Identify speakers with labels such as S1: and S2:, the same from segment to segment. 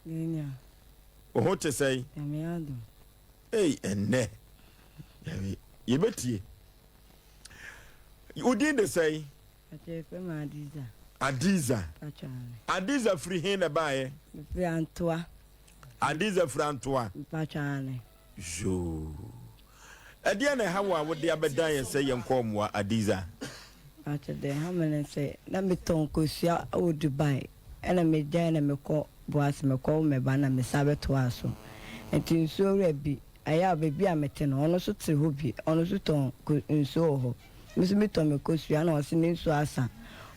S1: Yɛnya.
S2: Wo ho te sɛn?
S1: Nyame adom.
S2: Ei, ɛnnɛ. Yɛbɛtie. Wo din de sɛn?
S1: Pakyɛ yɛfrɛ me Adiza.
S2: Adiza.
S1: Pakyɛ ane.
S2: Adiza firi he na ɛbaeɛ?
S1: Mefiri Antoa.
S2: Adiza firi Antoa.
S1: Mpakyɛ ane.
S2: Yoo. Ɛdeɛn na ɛha wo a wode abɛdan yɛn sɛ yɛnkɔ mmoa, Adiza?
S1: Pakyɛ deɛ ɛha me ne sɛ na metɔn kosua wɔ Dubai ɛna megyae na mekɔ Boase mekɔwo me ba na mesan bɛtoaa so. Nti nsuo wura bi ɛyɛ a baabi a mete no ɔno nso te hɔ bi ɔno nso tɔn nsuo wɔ hɔ. Me nso metɔ me kosua na ɔse ne nsuo asa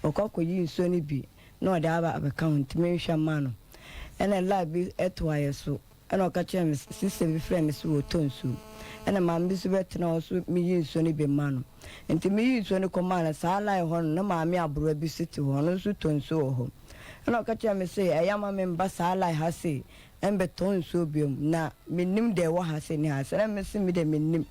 S1: ɔkɔ akɔyi nsuo no bi na ɔde aba abɛka ho nti menhwɛ mma no. Ɛna line bi toa yɛ so Ɛna ɔka kyerɛɛ me sista bi frɛɛ me sɛ wɔtɔ nsuo. Ɛna maame bi nso bɛtena hɔ so meyi nsuo no bi ma no. Nti meyii nsuo no kɔmaa no, saa line hɔ no na maame aberewa bi nso te hɔ, ɔno nso tɔ nsuo wɔ hɔ. Ɛna ɔka kyerɛɛ me sɛ ɛyɛ a ma memba saa line ha sei mbɛtɔ nsuo biom na mennim deɛ ɛwɔ ha sei ne ha sei. Ɛna mese me deɛ mennim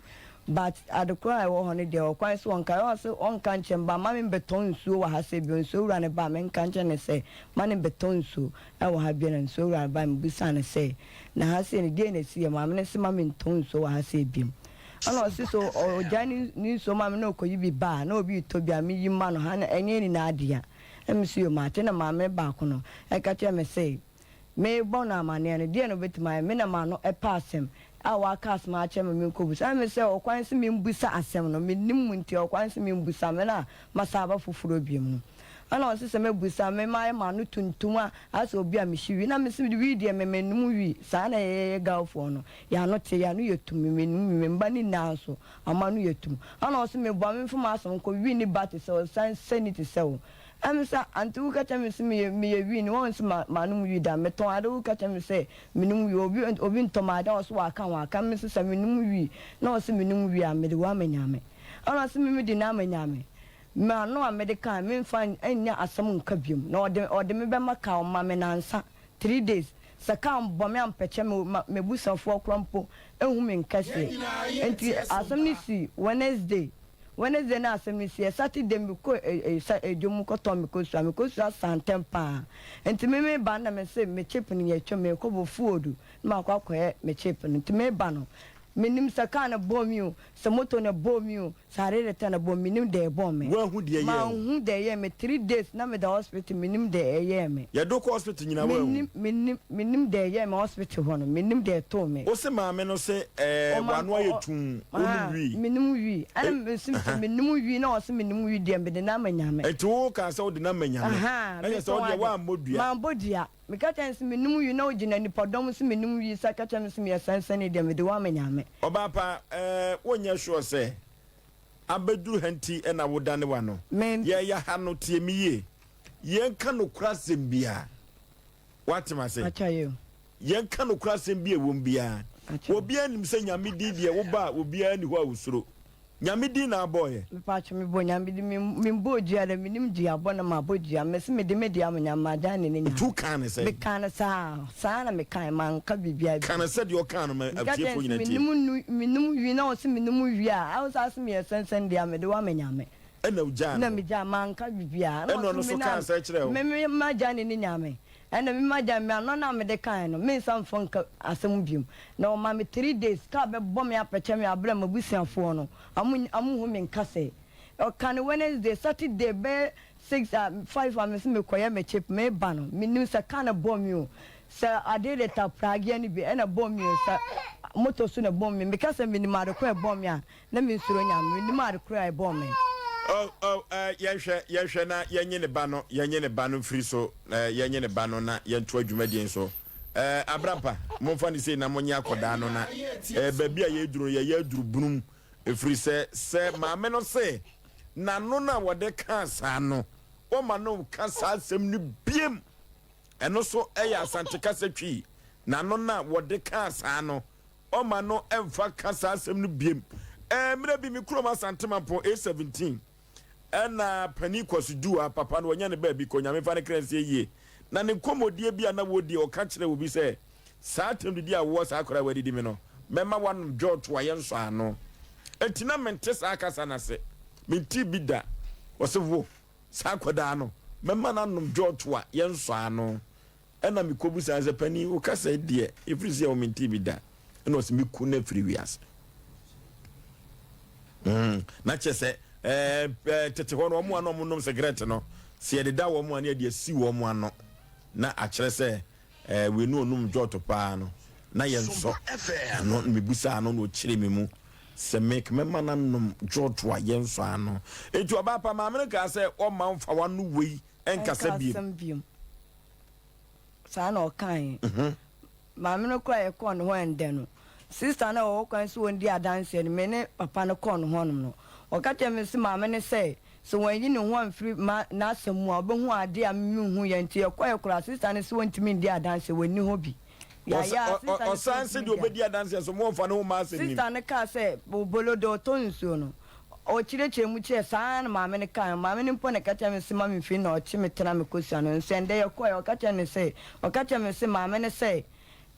S1: but ade korɔ a ɛwɔ hɔ no deɛ ɔkwan so ɔnka. Ɛna ɔse ɔnka nkyerɛ me but ma membɛtɔ nsuo wɔ ha sei bio. Nsuo wura no ba a menka nkyerɛ no sɛ ma no mbɛtɔ nsuo. Wɔ ha bio na nsuo wura no bae, mebisaa no sɛ, Na ha sei no, deɛn na ɛsiiɛ? Maame no se ma mentɔ nsuo wɔ ha sei biom. Ɛna ɔse sɛ ɔgyae ne nsuo ma me na ɔkɔyi bi ba a, na obi retɔ bi a, meyi ma no, ha no ɛnyɛ yɛn nyinaa dea. Ɛna mese yoo mate. Ɛna maame no baako no ɛka kyerɛɛ me sɛ, merebɔ no amaneɛ no, deɛn na ɔbɛtumi ayɛ? Me na m'ano ɛpɛ asɛm a waka asɛm akyerɛ me menkɔbisa. Ɛna mese ɔkwan sɛ membusa asɛm no, mennim mu nti ɔkwan sɛ membusa me na masan aba foforɔ biom no. Ɛna ɔse sɛ mɛbusa me mayɛ m'ano tuntum a asɛ obi a mehye wii na mese wii deɛ me mennom wii saa na yɛyɛ Gulffoɔ no y'ano te y'ano yɛ tum me mennom wii me mba ne nyinaa nso ɔmo ano yɛ tum ɛna ɔse meboa me mfa m'asɛm nkɔ wii ne ba te sɛ wo san sani te sɛ wo ɛna mese ante wo ka kyerɛ me se meyɛ meyɛ wii ne wahu se manom wii da metɔn ade wo ka kyerɛ me sɛ menom wii obi obi ntɔ m'ade a ɔse waka waka mese sɛ menom wii na ɔse menom wii a mede wo ama Nyame ɛna ɔse me mede no ama Nyame M'ano a mede kae, memfa nnya asɛm nka biom, na ɔde ɔde me bɛma kaa ɔma me nansa, 3 days, sɛ kaa mbɔ me ampɛkyɛ me ma m'abusuafoɔ koraa mpo nhu me nkɛseɛ. Nti asɛm no sii Wednesday, Wednesday na asɛm no siiɛ, Saturday mekɔ ɛ ɛ dwom kɔtɔn me kosua, me kosua saa ntɛm paa, nti me meba no na mese me chip no yɛtwam, merekɔ Bofuodu na makɔ akɔyɛ me chip no, nti meba no, mennim sɛ kaa no bɔɔ me o, sɛ moto no bɔɔ me o, Sare retɔ na bɔ menim dɛ ɛbɔɔ me.
S2: Woahu deɛ ɛyɛɛ wo?
S1: Manhu dɛ ɛyɛɛ me 3 days na meda hospital menim dɛ ɛyɛɛ me.
S2: Yɛde wo kɔ hospital nyinaa woanhu?
S1: Menim menim menim dɛ ɛyɛɛ me hospital hɔ no menim dɛ ɛtoo me.
S2: Wose maame no se ɛɛ
S1: Ɔma
S2: w'ano ayɛ tumm wonom wii?
S1: Menom wii ɛna mese
S2: Aha.
S1: menom wii na ɔse menom wii deɛ mede no ama Nyame.
S2: Nti wo kaa sɛ wode no ama Nyame?
S1: Ahaa
S2: Na kyerɛ sɛ
S1: metɔn
S2: wodeɛ
S1: ade
S2: woammɔ dua?
S1: Mammɔ dua. Meka kyerɛɛ no se menom wii na ogyina nnipadɔm se menom wii sa ka kyerɛ me se meyɛ sansani deɛ mede wo ama Nyame.
S2: Ɔbaa pa, eh, wonyɛ sure sɛ abɛduru ha nti na wodane w'ano?
S1: Me.
S2: Yɛyɛ ha no, tie me yie, yɛnka nokorɛ asɛm biara. Woate m'ase?
S1: Pakyɛ yo.
S2: Yɛnka nokorɛ asɛm bi a ɛwom biara.
S1: Pakyɛ.
S2: Obiara nim sɛ Nyame din deɛ woba a obiara nni hɔ a osuro. Nyame din na abɔeɛ.
S1: Mepatwo me bɔ Nyame din me me mbɔɔ dua da menim dua bɔ na mabɔ dua mese mede me deɛ ama Nyame magyae ne ne
S2: Nti
S1: Nyame.
S2: wo kaa no sɛn?
S1: Me kaa no saa saa na me kae manka biribiara
S2: Ka
S1: bio.
S2: no sɛdeɛ ɔkaa no ma
S1: Meka kyerɛɛ
S2: atiefoɔ
S1: no sɛ
S2: nyinaa ntie.
S1: menim nu menim wie na ɔse menim wie a awo saa se meyɛ sɛnsɛn deɛ a mede wo ama Nyame.
S2: Ɛna ogyaa
S1: Na
S2: no hɔ.
S1: megyaa manka biribiara
S2: Ɛna
S1: na
S2: ɔno
S1: ɔse
S2: nso
S1: me na
S2: kaa sɛn kyerɛɛ wo?
S1: me me magyae ne ne Nyame. Ɛna me magya me ano no a mede kaeɛ no, mensan mfa nka asɛm bio. Na ɔmaa me 3 days, kaa bɛbɔ me apɛkyɛ me aberɛ a m'abusuafoɔ no, ɔmo ɔmo nhu me nka sɛ. Ɔka no Wednesday, Saturday bɛyɛ 6 a 5 a mese mekɔyɛ me chip, meba no, mennim sɛ kaa na ɛbɔɔ me o, sɛ adeɛ de ta prageɛ no bi ɛna ɛbɔɔ me o, sɛ motor so na ɛbɔɔ me. Meka sɛ menim ade korɔ a ɛbɔɔ me a, Na me nsuro Nyame, mennim ade koro a ɛbɔɔ me.
S2: Oh, oh, eh, yɛnhwɛ, yɛnhwɛ na yɛnye ne ba no, yɛnye ne ba no mfiri so, eh, yɛnye ne ba no na yɛntoa dwumadie nso. Eh, Abrampa, momfa no sei na monye akɔdaa no na, eh, baabi a yɛduru no, yɛyɛ aduru bunum, ɛfiri sɛ, sɛ maame no se, n'ano no a wɔde kaa saa no, wɔma no ka saa asɛm no biem. Ɛno so ɛyɛ Asante kasa twi, n'ano no a wɔde kaa saa no, Ɔma no mfa ka saa asɛm no biem. Ɛɛ, mmerɛ bi me kurom Asante Mampɔn A17 ɛna panin Kwasu Duah papa no wanya ne baabi kɔ, Nyame mfa ne kra nsie yie. Na ne nkɔmmɔdie bi a na wɔdie ɔka kyerɛɛ obi sɛ, saa atɛmdidie a wowɔ saa akwadaa a wadidi me no, mɛma woanom dwɔɔto a yɛnsɔ ano. Enti na mente saa kasa no ase. Mentee bi da. Ɔse, wo, saa akwadaa no, mɛma no anom dwɔɔto a yɛnsɔ ano. Ɛna mekɔbisaa no sɛ, Panin, wo kasa yi deɛ, ɛfiri sɛ yɛwɔ mentee bi da. Ɛna ɔse, Mɛku no afiri wiase. Mm, na kyerɛ sɛ, ɛɛ, ɛɛ, tete hɔ no, wɔn a na wɔnom sigaret no, sɛ yɛdeda wɔn a na yɛde asi wɔn ano, na akyerɛ sɛ, ɛɛ, wei no ɔnom jɔɔto paa no, na yɛnsɔ ano. Na mebusaa no na ɔkyerɛ me mu sɛ me mɛma no anom jɔɔto a yɛnsɔ ano. Enti ɔbaa pa maame no kaa sɛ, ɔmma mfa w'ano wei nkasa
S1: biom. Saa na ɔkaeɛ. Maame no koraa yɛkɔɔ ne hɔ ɛndɛ no, sista no a ɔwɔ kwan sɛ ɔndi adanseɛ no, me ne papa no kɔɔ ne hɔnom no, ɔka kyerɛɛ me se maame no sɛ, sɛ wanyi ne ho amfiri ma n'asɛm mu a, ɔbɛhu adeɛ a me menhuiɛ nti yɛkɔeɛ koraa sista no se ɔntumi ndi adanseɛ, wɔnni hɔ bi.
S2: Yɛayɛ a sista no se Ɔsan se ɔntumi deɛ ndi ɔbɛdi adanseɛ nso, mommfa ne ho mma asɛm nim.
S1: Sista no kaa sɛ, Bobolo deɛ ɔtɔ nsuo no, Ɔkyerɛkyerɛɛ mu kyerɛɛ saa ara na maame no kae. Maame no mpo na ɛka kyerɛɛ me se ma memfiri na ɔkye me tena me kosua no. Nso ɛndɛ yɛkɔeɛ, ɔka kyerɛɛ me se, ɔka kyerɛɛ me se maame no sɛ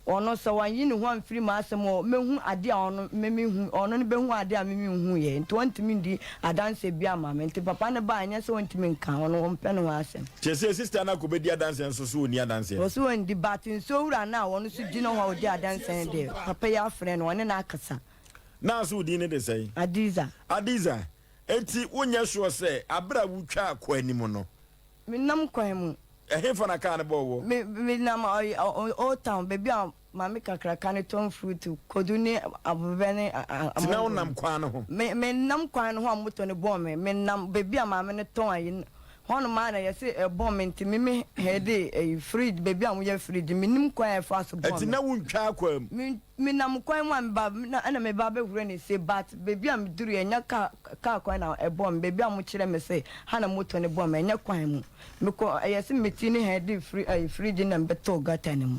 S1: ɔno sɛ wanyi ne ho amfiri m'asɛm mu a mɛhu adeɛ a ɔno me menhu, ɔno no bɛhu adeɛ a me menhuiɛ, nti ɔntumi ndi adanseɛ biara mma me. Nti papa no baeɛ, ɛnyɛ sɛ ɔntumi nka, ɔno ɔmpɛ ne ho asɛm.
S2: Kyerɛ sɛ sister no akɔbɛdi adanseɛ nso so ɔnni adanseɛ?
S1: Ɔse ɔndi, but nsuo wura no a ɔno nso gyina hɔ a ɔdi adanseɛ no deɛ, papa yi afrɛ no, ɔne no akasa.
S2: Nurse wo din ne de sɛn?
S1: Adiza.
S2: Adiza, enti wonyɛ sure sɛ abere a wotwaa kɔ anim no.
S1: Me nam kwan mu.
S2: Ɛhefa na kaa no bɔɔ woɔ?
S1: Me me nam ɔy old town baabi a maame kakraka no tɔn fruit, kodu ne abobɛ ne
S2: a Nti na wonam kwan no ho?
S1: Me me nam kwan no ho a moto no bɔɔ me. Me nam baabi a maame no tɔn ayi no hɔnom ara na yɛse ɛbɔɔ me nti me me heade ayi fridge baabi a wɔyɛ fridge mennim kwan a ɛfaa so bɔɔ
S2: Nti
S1: me.
S2: na wontwaa kwan mu?
S1: Me Menam kwan mu a meba na ɛna meba abɛhura ne se but baabi a meduruiɛ ɛnyɛ car car kwan na ɛbɔɔ me baabi a wɔkyerɛ me se ha na motor no bɔɔ me ɛnyɛ kwan mu mekɔ ɛyɛ se me ti ne ha de firi ɛyi fridge no na mebɛtɔɔ gutter no mu.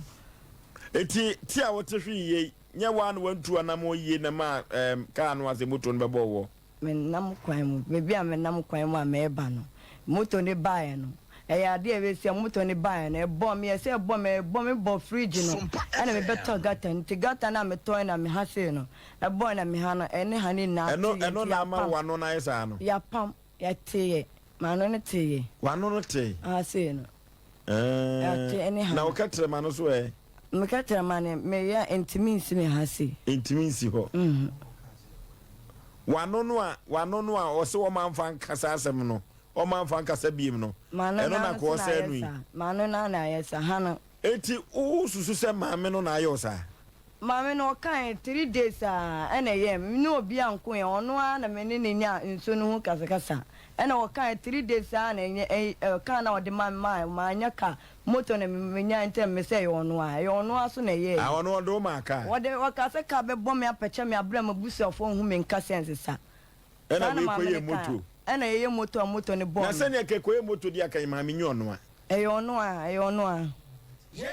S2: Enti ti a wote hwee yei nyɛ woa na wantu anamɔn yie na ɛmaa ɛɛm car no ase motor no bɛbɔɔ woɔ?
S1: Menam kwan mu, baabi a menam kwan mu a mereba no, moto no baeɛ no, ɛyɛ adeɛ a ɛbɛsi a moto no baeɛ no, ɛbɔɔ me, ɛsɛ ɛbɔ me, ɛbɔ me bɔ fridge no, ɛna mebɛtɔ gutter no, nti gutter no a metɔe na me ha sei no, ɛbɔe na me ha no, ɛne ha no nyinaa
S2: Ɛno,
S1: teeɛ,
S2: ɛno
S1: nti
S2: na ama
S1: yɛapam,
S2: w'ano no ayɛ saa no?
S1: yɛapam, yɛteeɛ, m'ano no teeɛ.
S2: W'ano no tee?
S1: Ha sei no. Ɛɛ,
S2: na wo kɛtrɛma no so ɛ?
S1: Me kɛtrɛma no, meyɛ a ɛntumi nsi me ha sei.
S2: Ɛntumi nsi hɔ. W'ano no a, w'ano no a ɔse wɔma mfa nka saa asɛm no, wɔma mfa nkasa biem no, ɛno na kɔ ɔsɛe no yi.
S1: M'ano no ara na ayɛ saa, ha no.
S2: Enti wosusu sɛ maame no na ayɛ wo saa?
S1: Maame no ɔkae 3 days a ɛna ɛyɛɛ me, me ne obiara nkoeɛ, ɔno ara na me ne no nyaa nsuo no ho kasakasa, ɛna ɔkae 3 days a na ɛnyɛ ɛyi ɛ car no a ɔde ma me maa manyɛ car, motor na me menyae nti na me sɛ ɛyɛ ɔno ara, ɛyɛ ɔno ara so na ɛyɛɛyɛ.
S2: Ah ɔno ɔde wo maa car?
S1: Ɔde, ɔkaa sɛ car bɛbɔ me apɛkyɛ me aberɛ a m'abusuafoɔ nhu me nka sɛ nsesa.
S2: Ɛna
S1: Saa na
S2: wei
S1: maame
S2: kɔyɛɛ
S1: no kae,
S2: motor?
S1: ɛna ɛyɛ motor a motor no bɔɔ
S2: Na
S1: me.
S2: sɛnea kɛ kɔyɛ motor deɛ anka maame nyɛ ɔno a.
S1: Ɛyɛ ɔno a, ɛyɛ ɔno a, ɛyɛ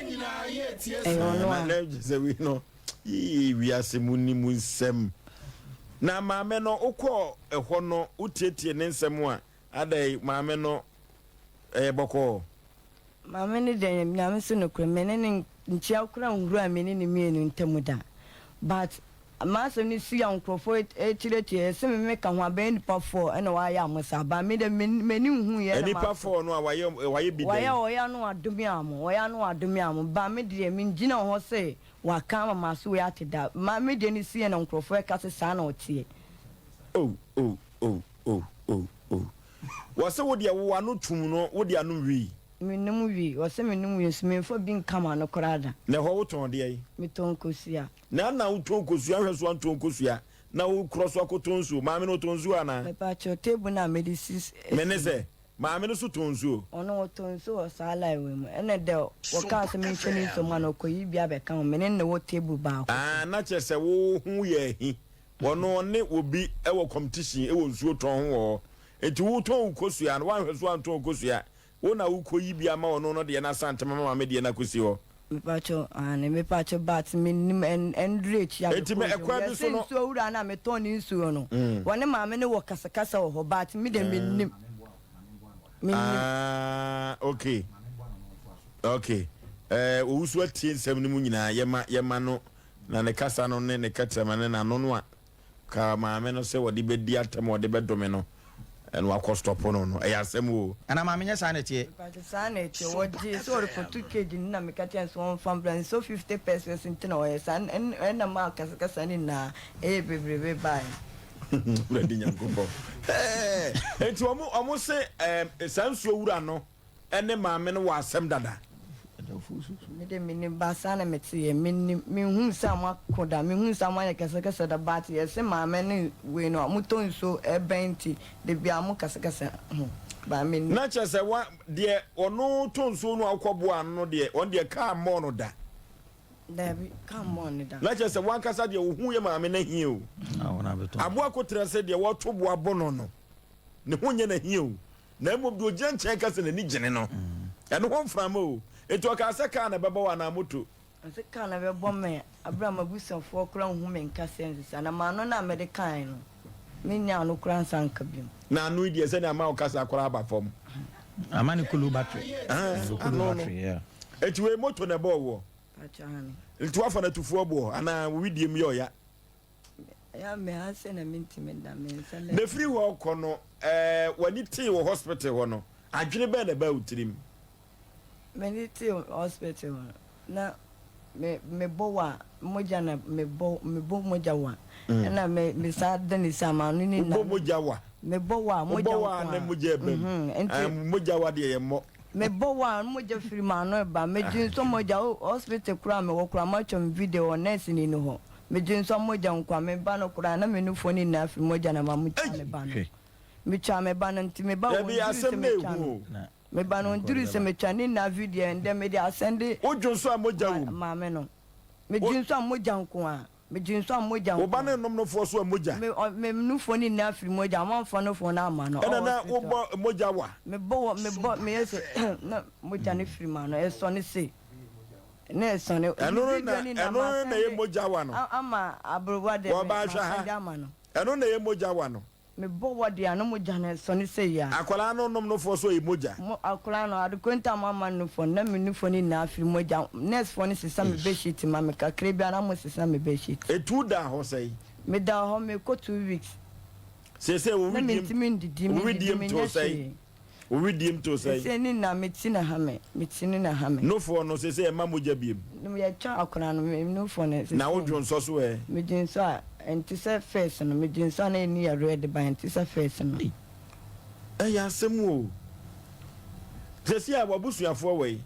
S1: ɔno
S2: Na
S1: a.
S2: na gye sɛ wei no yii wiase mu ni mu nsɛm. Na maame no wokɔɔ ɛhɔ no wotietie ne nsɛm a adɛn maame no ɛyɛ bɔkɔɔ.
S1: Maame no deɛ Nyame so nokorɛ me ne no nkyia koraa nhuru a me ne no mmienu ntamu da but M'asɛm no si a nkurɔfoɔ rekyerɛkyerɛ yɛ sɛ me meka ho a bɛyɛ nnipa four ɛna wɔayɛ amo saa but me deɛ m'ani nhuiɛ ɛna
S2: Nnipa
S1: m'asɔ.
S2: four no a wɔayɛ wɔayɛ bi
S1: Wɔayɛ
S2: dɛn?
S1: wɔyɛ ano adome amo wɔyɛ ano adome amo but me deɛ mengyina hɔ sɛ wɔaka ama m'aso wei ate da ma me deɛ no si ɛna nkurɔfoɔ ɛka sɛ saa na ɔteɛ.
S2: Oh oh oh oh oh oh Wɔse wo deɛ wo ano tum no wo de anom wii.
S1: Menom wii wɔse menom wii nso memfa bi nka m'ano koraa da.
S2: Na ɛhɔ wotɔn deɛn?
S1: Metɔn kosua.
S2: Na na wotɔn kosua hwɛ so antɔn kosua na wokorɔ so akɔtɔn nsuo maame no ɔtɔn nsuo anaa.
S1: Mepakyɛw table no a mede si si
S2: Me ne sɛ maame no so tɔn nsuo.
S1: Ɔno ɔtɔn nsuo wɔ saa line wei mu ɛna dɛ wɔkaa sɛ menhwɛ ne nsuo ma no ɔkɔyi bi abɛka ho me ne no na ɛwɔ table baako so.
S2: Ah na kyerɛ sɛ wo ho yɛ ahi ɔno ɔne obi wɔ competition wɔ nsuo tɔn ho wɔ hɔ nti wotɔn wo kosua no woanhwɛ so antɔn kosua Wo na wo kɔ yi bi ama ɔno no deɛ no asan ntɛm ama maame deɛ no akɔsi hɔ.
S1: Mepakyɛw aane mepakyɛw but mennim ɛnduru akyi a
S2: Enti me
S1: mekɔɔ
S2: ɛkwan
S1: dwom
S2: bi so
S1: yɛse
S2: no.
S1: nsuo wura no a metɔn ne nsuo no wɔne maame no wɔ kasakasa wɔ hɔ but me deɛ mennim mennim.
S2: Ah okay okay ɛɛ owusu atie nsɛm no mu nyinaa yɛma yɛma no na ne kasa no ne ne kɛtrɛma ne n'ano no a ka maame no sɛ wɔde bɛdi atɛm wɔde bɛdome no. Ɛna wakɔ stop no no ɛyɛ asɛm o.
S3: Anaa maame nyɛ saa na ɛteɛ.
S1: Mpakyɛ saa na ɛteɛ wɔgyee sɛ ɔrekɔto cage no na meka kyerɛ no sɛ ɔmfa mbra nso 50 pesewas nti na ɔyɛ saa ɛna maa kasakasa no nyinaa ɛyɛ bebrebe baeɛ.
S2: Awurade Nyankopɔn ɛɛ enti wɔn wɔn se ɛɛ saa nsuo wura no ɛne maame no wɔ asɛm dada.
S1: Me de menim but saa na mete yɛ menim menhuu sɛ ɔmo ako da menhuu sɛ ɔmo ayɛ kɛsɛkɛsɛ da but yɛse maame ne wei no ɔmo tɔ nsuo ɛbɛn nti dabia ɔmo kɛsɛkɛsɛ ho but menim.
S2: Na kyerɛ sɛ wa deɛ ɔno tɔ nsuo no a wokɔ boa no no deɛ ɔno deɛ kaa mmɔɔ no da.
S1: Daabi kaa mmɔɔ no da.
S2: Na kyerɛ sɛ wankasa deɛ wohu yɛ maame no ahia o. Aboa koterɛ sɛ deɛ wɔto boa bɔ no no ne ho nyɛ no ahia o. Na mmom deɛ ɔgyina nkyɛn ka sɛ n'ani gyene no, ɛno ho mframa o. Enti ɔkaa sɛ kaa na ɛbɛbɔ wo anaa moto?
S1: Ɔse kaa na ɛbɛbɔ me berɛ a m'abusuafoɔ koraa nhu me nka sɛ nsesa, na m'ano no a mede kaeɛ no, mennya ano koraa nsan nka biom.
S2: Na ano yi deɛ sɛdeɛ ama wo kasa koraa aba fam.
S3: Ama ne kulu battery.
S2: Ano no. Enti wei moto na ɛbɔɔ woɔ?
S1: Pakyɛ aane.
S2: Nti woafa no atufoɔ boɔ anaa wo wedeɛ mu yɛ ɔya?
S1: Na
S2: Na ɛfiri hɔ rekɔ no, ɛɛ, w'ani tee wɔ hospital hɔ no, adwene bɛn na ɛbaa wo tirim?
S1: M'ani tee hospital hɔ no, na me mebɔ wa, mogya na mebɔ, mebɔ mogya wa. Ɛna me mesan de ne sa m'ano ne nyinaa.
S2: Wobɔ mogya wa?
S1: Mebɔ wa, mogya
S2: Wobɔ wa a na mogya ɛba mu.
S1: Nti.
S2: Mogya wa deɛ yɛmmɔ.
S1: Mebɔ wa a mogya firi m'ano reba. Medwensɔ mogya, hospital koraa a mewɔ koraa moatwa me video wɔ nurse ni no hɔ. Megye nsɔ mogya nkwa me ba no koraa na me nufoɔ no nyinaa firi mogya na ma metwaa me ba no metwaa me ba no nti me ba
S2: Dabi
S1: ɔnduru sɛ
S2: asɛm no
S1: metwa
S2: ehu
S1: no
S2: o.
S1: me ba no ɔnduru sɛ metwa ne nyinaa video ɛndɛ mede asɛnde
S2: Wodwo nso a mogya
S1: ma
S2: wom.
S1: maame no
S2: Wo
S1: megye nsɔ a mogya nko a megye nsɔ a mogya
S2: wo
S1: nko
S2: ba no
S1: a
S2: nnom nofoɔ so a mogya.
S1: me ɔ me nufoɔ no nyinaa firi mogya wɔamfa nufoɔ no amma no
S2: Ɛna
S1: ɔwɔ
S2: na
S1: hospital
S2: wobɔ mogya wa.
S1: mebɔ wɔ mebɔ meyɛ sɛ na mogya no firi m'ano ɛsɔ ne se.
S2: Ɛno no na ɛno no na ɛyɛ mogya wa no. Wɔba hwɛ ha. Ɛno na ɛyɛ mogya wa no.
S1: Mebɔ wɔ deɛ ano mogya no ɛsɔ ne sɛ yia.
S2: Akwadaa no nom nofoɔ so ɛyɛ mogya.
S1: Mo akwadaa no ade konta mo ama no nofoɔ no na me nufoɔ no nyinaa firi mogya. Nurse foɔ no sesa me bed sheet ma me kakra biara na mo sesa me bed sheet.
S2: Etu da hɔ sɛn?
S1: Me da hɔ me kɔ 2 weeks.
S2: Seesei wo
S1: Na
S2: wediem
S1: mentumi ndidi
S2: wo
S1: mendidi
S2: wediem too
S1: menyɛ
S2: sɛn?
S1: hwee.
S2: Wo wedeɛ mu too sɛn?
S1: Sesei ne na me ti na ha me, me ti no na ha me.
S2: Nofoɔ no sesei ɛmma mogya biom.
S1: Yɛtwa akora no, me nofoɔ no sesei.
S2: Na wo dwonsɔ so ɛ?
S1: Me dwonsɔ a, ɛnte sɛ first no, me dwonsɔ a na ɛni yɛ red ba, ɛnte sɛ first no.
S2: Ei, ɛyɛ asɛm o. Sesei a w'abusuafoɔ wɔ he?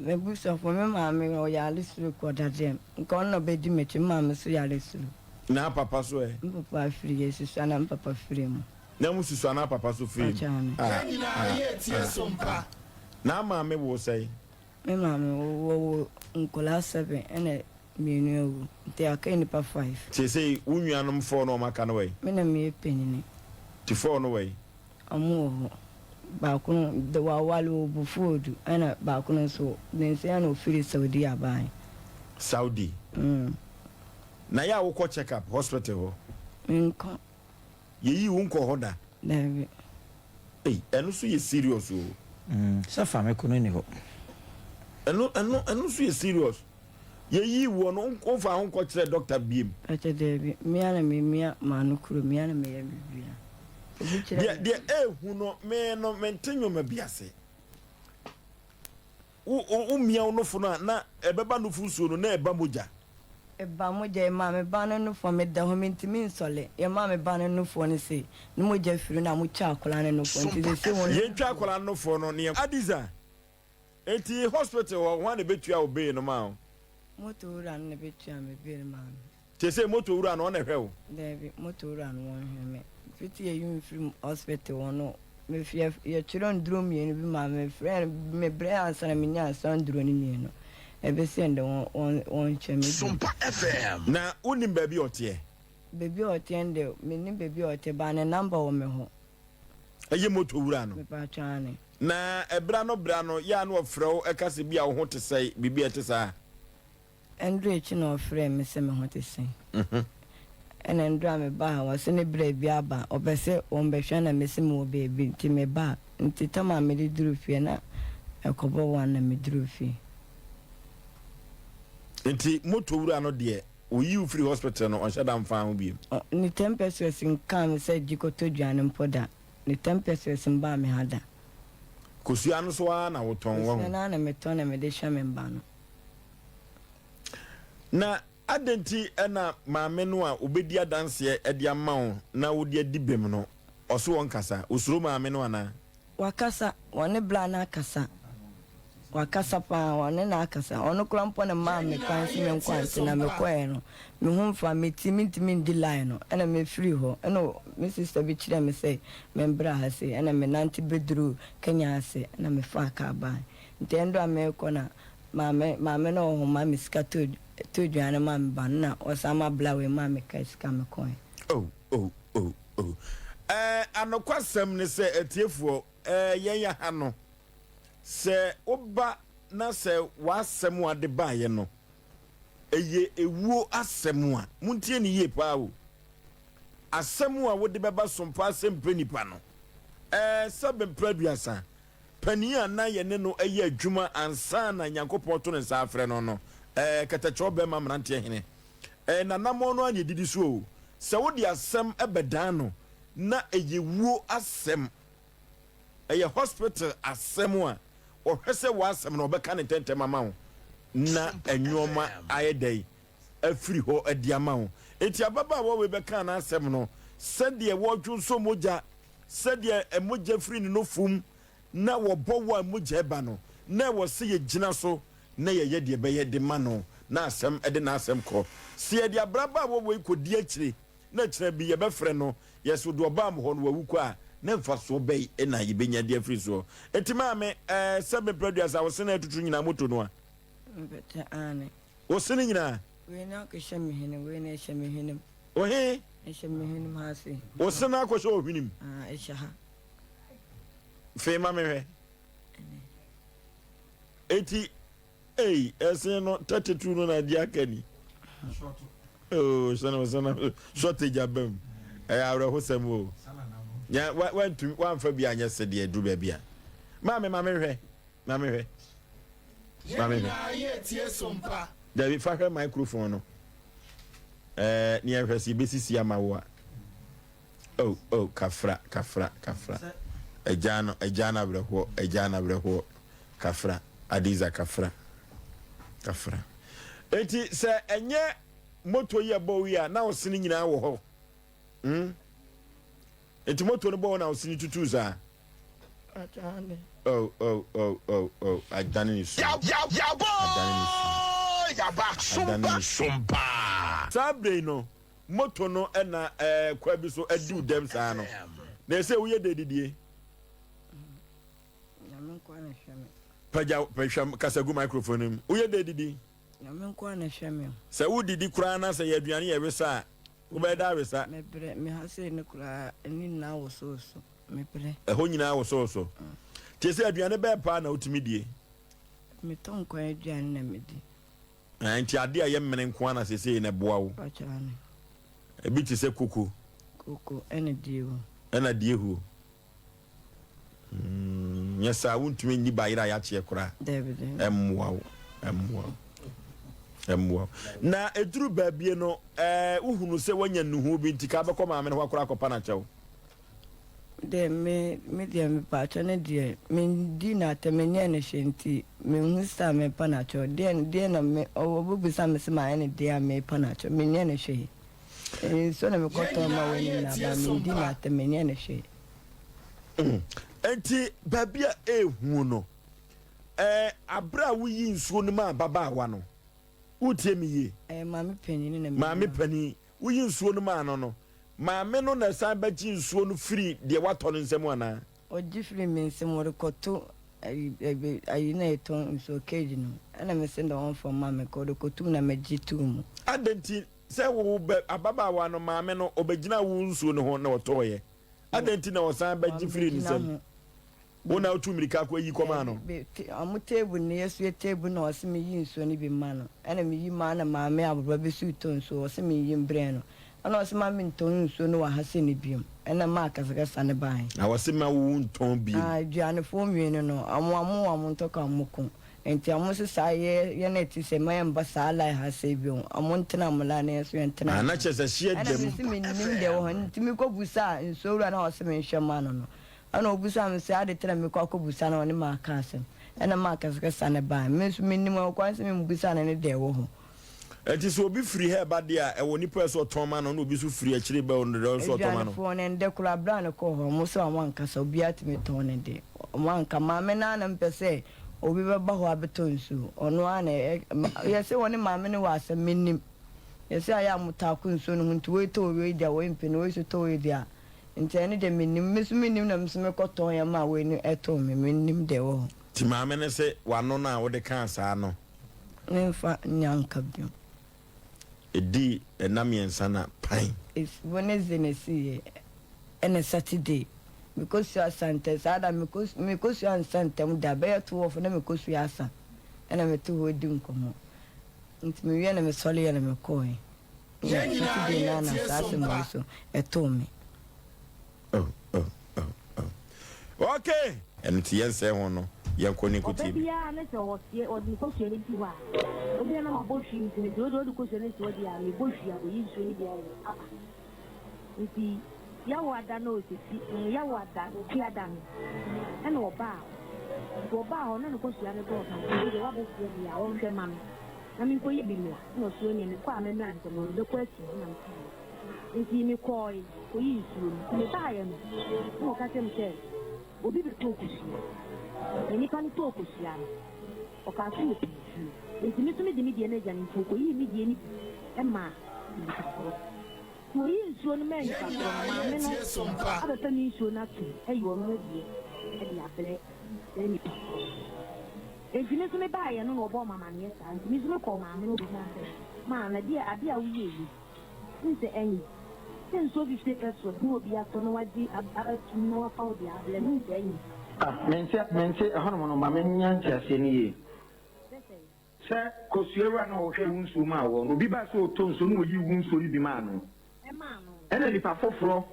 S1: M'abusuafoɔ, me maame ɔyare stroke ɔda dɛm, nka ɔno na ɔbɛdi m'akyi, me maame nso yare stroke.
S2: Na papa so ɛ?
S1: Me papa afiri, yɛsusua na me papa firi mu.
S2: Na mo susu anaa papa so firi mu? Ah, ah, ah. Na maame wo sɛn?
S1: Me maame wɔwo nkwadaa seven ɛna mmienu awu nti aka nnipa five.
S2: Seesei wo nuanom four no a wɔaka no wɔ he?
S1: Me na meyɛ panyini.
S2: Nti four no wɔ he?
S1: Wɔn wɔ hɔ. Baako no de waware wɔ Bufuodu ɛna baako no nso ne nsa na ofiri Saudi abae.
S2: Saudi?
S1: Mm.
S2: Na yɛ a wokɔ check up hospital hɔ?
S1: Menkɔ.
S2: Yɛyii wo nkɔɔ hɔ da?
S1: Daabi.
S2: Ei, ɛno nso yɛ serious o.
S3: Mm, sɛ fa me kɔ no nni hɔ.
S2: Ɛno, ɛno, ɛno nso yɛ serious. Yɛyii woɔ no, womfaa ho nkɔkyerɛɛ doctor biem?
S1: Pakyɛ daabi, me ara na memia m'ano kuro, me ara na meyɛ biribiara. Obi kyerɛ
S2: Deɛ,
S1: me.
S2: deɛ ɛɛhu no, me no, mente nnwoma bi ase. Wo wo mia wo nofo no a na ɛbɛba nofo nsuo no na ɛba mogya.
S1: Ɛba mogya yɛmaa me ba no nofoɔ meda hɔ mentumi nsɔle yɛmaa me ba no nofoɔ no sei ne mogya firi na motwa akwadaa no nofoɔ nti sesei wɔn.
S2: Yɛntwa akwadaa no nofoɔ no ne yɛn. Adiza, Enti hospital hɔ hwan na ɛbɛtua wo bill no maa wo?
S1: Moto wura no na ɛbɛtua me bill maa me.
S2: Seesei moto wura no ɔna ɛhwɛ wo?
S1: Daabi, moto wura no wɔnhwɛ me. Fiti yɛyi me firi hospital hɔ no, me yɛ yɛtwerɛ nduro mmienu bi maa me, mefrɛɛ no mebrɛɛ ansa na menyaa saa nduro no mmienu. Ɛbɛsi ɛndɛ wɔn wɔn wɔnhwɛ me bio.
S4: Sompa FM.
S2: Na wonim baabi a ɔteɛ?
S1: Baabi a ɔteɛ no deɛ, mennim baabi a ɔte but ne number wɔ me hɔ.
S2: Ɛyɛ moto wura no?
S1: Mepaatwɔ aane.
S2: Na ɛberɛ ano berɛ ano, yɛ a na ɔfrɛ wo ka sɛ bi a wo ho te sɛn, biribi a ɛte saa?
S1: Ɛnduru akyi na ɔfrɛɛ me sɛ me ho te sɛn. Ɛna ɛnduru a mebaa ha ɔse ne berɛ bi aba ɔpɛ sɛ wɔbɛhwɛ na mese mewɔ baabi nti mebaa nti tam a mede duruu fie na ɛkɔbɔ one na meduruu fie.
S2: Nti motor wura no deɛ ɔyii wo firi hospital no ɔnhyɛ da mfaa ho biom?
S1: Ne ten pesewas nkaa me sɛ gye kɔtɔ aduane mpo da. Ne 10 pesewas mbaa me ha da.
S2: Kosua no so ara na wotɔn, wahu.
S1: Kosua no ara na metɔn na mede hwɛ me mma no.
S2: Na adɛn nti na maame no a obedi adanseɛ de ama wo na wode adi bem no, ɔse ɔnkasa? Osuro maame no anaa?
S1: Wakasa, wɔne bra no akasa. Wakasa paa, ɔne no akasa. Ɔno koraa mpo na ɔmaa me kwan sɛ menkɔ ante na mekɔeɛ no, me ho mfa me ti, mentumi ndi line no, ɛna mefirii hɔ. Ɛna me sister bi kyerɛɛ me sɛ membra ha sei, ɛna menante bɛduruu Kenya ase, ɛna mefaa kaa baeɛ. Nti ɛnde a merekɔ na maame, maame no wɔ hɔ maa me sika tɔɔ tɔɔ aduane maa me ba no, na ɔsan ma bra wei maa me kaa sika mekɔeɛ.
S2: Oh, oh, oh, oh. Ɛɛ, anokwasɛm ne sɛ, atiefoɔ, ɛɛ, yɛn ha no, Sɛ woba na sɛ w'asɛm a wode baeɛ no, ɛyɛ ewuo asɛm a, montie no yie paa o. Asɛm a wode bɛba sompa sɛ mpɛ nipa no, ɛɛ, sɛbe mprɛ aduasa, panin a na yɛne no yɛ adwuma ansa na Nyankopɔn to ne nsa afrɛ no no, ɛɛ, kɛtɛkyɛw bɛrima mmeranteɛ hene, ɛɛ, n'anammɔn no ara na ɛdidi so o. Sɛ wode asɛm bɛdan no na ɛyɛ wuo asɛm, ɛyɛ hospital asɛm a, ɔhwɛ sɛ w'asɛm no ɔbɛka no ntɛntɛm ama wo na nneɛma ayɛ dɛn afiri hɔ adi ama wo. Enti ababaawa wei bɛkaa n'asɛm no sɛdeɛ wɔdwonsɔ mogya, sɛdeɛ mogya firi ne nofum na wɔbɔ wo a mogya ɛba no, na ɛwɔ sɛ yɛgyina so na yɛyɛ deɛ ɛbɛyɛ de ma no na asɛm de n'asɛm kɔ. Sɛ yɛde abrabaawa wei kɔdi akyire na kyena bi yɛbɛfrɛ no, yɛse wode ɔbaa mo hɔ no wawu kɔ a, na mfasoɔ bɛn na yɛbɛnya de afiri soɔ? Enti maame, ɛɛ, sɛ mprɛ aduasa wo sene atutu nyinaa moto no a?
S1: Mpɛtɛ, aane.
S2: Wo sene nyinaa?
S1: Wei na akɔhyɛ me hwenem, wei na ɛhyɛ me hwenem.
S2: Wo he?
S1: Ɛhyɛ me hwenem ha sei.
S2: Wo sene akɔhyɛ wo hwenem?
S1: Aa, ɛhyɛ ha.
S2: Fee ma me hwɛ.
S1: Ɛne.
S2: Enti Ei ɛsen no 32 no na deɛ aka ni. Oh sɛnɛ sɛnɛ shortage aba mu. Ɛyɛ awerɛhosɛm o. Nya wa wantumi wamfa bi anyɛ se deɛ duru baabi a. Maame ma menhwɛ. Ma menhwɛ. Ma menhwɛ. Dabi fa hwɛ microphone no. Ɛɛ ne yɛnhwɛ sɛ yɛbɛsisi ama wo a. Oh oh kafra kafra kafra. Agya no agya no awerɛhoɔ agya no awerɛhoɔ. Kafra, Adiza Kafra, Kafra. Enti sɛ ɛnyɛ moto yi ɛbɔ wo yi a na wo sene nyinaa wɔ hɔ. Hmm? Enti moto no bɔ wo na wo sene tutu saa. Oh, oh, oh, oh, oh, adane ne su. Adane ne su. Adane ne su. Saa bere yi no, moto no na ɛɛ kwa bi so adiw dɛm saa no. Na ɛsɛ woyɛ dɛ didie.
S1: Nyame nkoa na ɛhwɛ me.
S2: Pagya hwɛ kasa gu microphone no mu. Woyɛ dɛ didi?
S1: Nyame nkoa na ɛhwɛ me o.
S2: Sɛ wodidi koraa na sɛ yɛ aduane yɛ wesa a, wobɛyɛ dɛ awesa?
S1: Mebrɛ, me ha sei no koraa ani nyinaa wosowoso. Mebrɛ.
S2: Ɛhɔ nyinaa wosowoso. Tie sɛ aduane bɛɛ paa na wotumi die?
S1: Metɔ nkwan aduane na medi.
S2: Ɛɛ nti adeɛ a ɛyɛ mene nko ara na seesei na ɛboa wo?
S1: Pakyɛ aane.
S2: Ebi te sɛ koko.
S1: Koko ɛna diehuo.
S2: Ɛna diehuo. Mm, nyɛ saa wontumi nni bayerɛ a yɛakyeɛ koraa. Ɛmmoa wo, ɛmmoa wo, ɛmmoa wo. Na ɛduru baabie no, ɛɛ wohunu sɛ woanya nnuhu bi nti ka bɛkɔ maame no hɔ akora akɔpa no akyɛw.
S1: Deɛ me me deɛ mepaakyɛ no deɛ mendi n'atɛ menyɛ no hwɛ nti menhu sɛ mepa no akyɛw deɛ deɛ na me ɔbɛbusa me sɛ mayɛ no deɛ a mepa no akyɛw menyɛ no hwee. Nsuo na mekɔtɔn ma wei ne nyinaa ba mendi n'atɛm menyɛ no hwee.
S2: Enti baabi a ɛrehu no, ɛɛ abere a woyi nsuo no maa ababaawa no, wotie me yie?
S1: Ɛyɛ maame panin na
S2: maame panin woyi nsuo no maa no no, maame no na ɛsan bɛgye nsuo no firi deɛ watɔ no nsam anaa?
S1: Ɔgye firi me nsam ɔrekɔto ayi ayi na yɛtɔn nsuo cage no ɛna me se dɛ ɔmfa mma me nka ɔde kɔto mu na megye too mu.
S2: Adɛn nti Sɛ wo bɛ, ababaawa no maame no, ɔbɛgyinaa wo nsuo no ho na ɔtɔeɛ. Adɛn nti na ɔsan bɛgye firii ne nsam? Wo na wotuu mmirika kɔyi kɔmaa no?
S1: Wɔn table no, yɛsoɛ table na ɔse meyi nsuo no bi mma no. Ɛna meyi maa na maame abɔfra bi nso retɔ nsuo, ɔse menyi mbrɛ no. Ɛna ɔse ma mentɔn nsuo no wɔ ha sei no biom. Ɛna maa kasakasa no baeɛ.
S2: Na ɔse ma wo ntɔn biom.
S1: Ah, aduanefoɔ mmienu no, wɔn wɔn wɔn ntɔkwa wɔn ko. Nti ɔmo se saa yɛ yɛn a ɛte sɛ mma yɛn mba saa line ha sei bio, ɔmo ntena ɔmo line na yɛn nso yɛn ntena
S2: Ah,
S1: yɛn
S2: na
S1: line.
S2: kyerɛ sɛ hyeɛ
S1: Ɛna
S2: dam.
S1: me se mennim deɛ ɛwɔ hɔ, nti me kɔ busaa nsuo wura no a ɔse menhwɛ mma no no. Ɛna ɔbisaa me sɛ ade nti na mekɔ akɔbisa no a ɔne me aka asɛm. Ɛna maa akasakasa no bae. Me nso mennim ɛwɔ kwan sɛ memmisa no ne deɛ ɛwɔ hɔ.
S2: Enti sɛ obi firi ha reba deɛ a, ɛwɔ nipa a ɛsɛ ɔtɔn ma no, ɛna obi nso firi akyire reba ɔno deɛ ɔsɛ ɔtɔn ma no.
S1: Aduanefoɔ no, ɛndɛ koraa berɛ a mekɔɔ hɔ, wɔn sɛ wɔn ankasa, obiara tumi tɔn ne deɛ. Wɔn anka. Maame no ara na mepɛ sɛ obi bɛba hɔ abɛtɔ nsuo. Ɔno ara na ɛ, yɛse wɔne maame no wɔ asɛm, mennim. Yɛse ayɛ a wɔtaa ko nsuo no ho nti wei tɔ wei deɛ a wei mpɛ no, wei nso tɔ wei deɛ a. Nti ɛno deɛ mennim. Me nso mennim na me nso mekɔtɔn yɛ maa wei no ɛtoo me. Mennim deɛ ɛwɔ hɔ.
S2: Nti maame no se w'ano no a wode kaa saa no.
S1: Memfa nnya nka bio.
S2: Ɛdii nna mmiɛnsa na pan.
S1: Wednesday na ɛsiiɛ ɛna Saturday mekɔsua asa ntɛm saa da mekɔsua nsa ntɛm da bɛyɛ 12 na mekɔsua asa ɛna mete hɔ redi nkɔmmɔ nti mewie na mesɔreeɛ na mekɔɔɛ. Na Saturday no ara na saa asɛm wei so ɛtoo me.
S2: Oh, oh, oh, oh. Okay! Ɛno nti yɛnsɛe ho no, yɛnkɔ ne
S4: Ɔba
S2: nkotie bi.
S4: biara ne sɛ ɔseɛ ɔde ne kosua no si hɔ a, obi a na mabɔ hwi nti no, sɛ ɔde ɔde kosua no si hɔ deɛ a, mebɔ hwi a, ɔyi nsuo no bi ayɛ aba. Nti Yawoada no ɔsisi, mm, Yawoada, Fiada no, ɛna ɔbaa hɔ. Nti ɔbaa hɔ na ne kosua no dɔɔso nti, wei deɛ wabɛsoɛ deɛ a, ɔnhwɛ ma me. Na menkɔyi bi mmra. Ɛna ɔse oneɛ mekɔ a mɛmmra ntɛm na mebɛkɔ asu na mese yie. Nti mekɔɔe kɔyii nsuo no. Nti mebaeɛ no na ɔka kyerɛ me sɛ obi bɛtɔɔ kosua. Na nipa no tɔɔ kosua no ɔkaa sɛ ɔpɛ nsuo. Nti me nso mede me deɛ no agya no nti ɔkɔyii me deɛ no bi maa nipa korɔ. Nti ɔyii nsuo no maa nipa korɔ no maame no abɛfa me nsuo no atom ayi ɔno adeɛ de abrɛ saa nipa korɔ no. Enti me nso mebaeɛ no na ɔbɔɔ me amaneɛ saa. Enti me nso mekɔɔ maame no hɔ bisaa sɛ, Maa, na deɛ adeɛ a woyɛɛ yi, wohu sɛ ɛnyɛ? Sɛ nsuo fifire pɛsoɔ na obi atɔ na wagye abɛtom na wafa wo deɛ abrɛ no, wohu sɛ ɛnyɛ?
S5: Ah, mente, mente ɛhɔnom no, ma mennya nteaseɛ no yie.
S4: Sɛ sɛn?
S5: Sɛ kosua wura no a ɔhwɛɛ wo nsuo maa woɔ no, obi baa sɛ ɔretɔ nsuo na ɔyii wo nsuo no bi maa no.
S4: Ɛmaa no.
S5: Ɛna nipa foforɔ.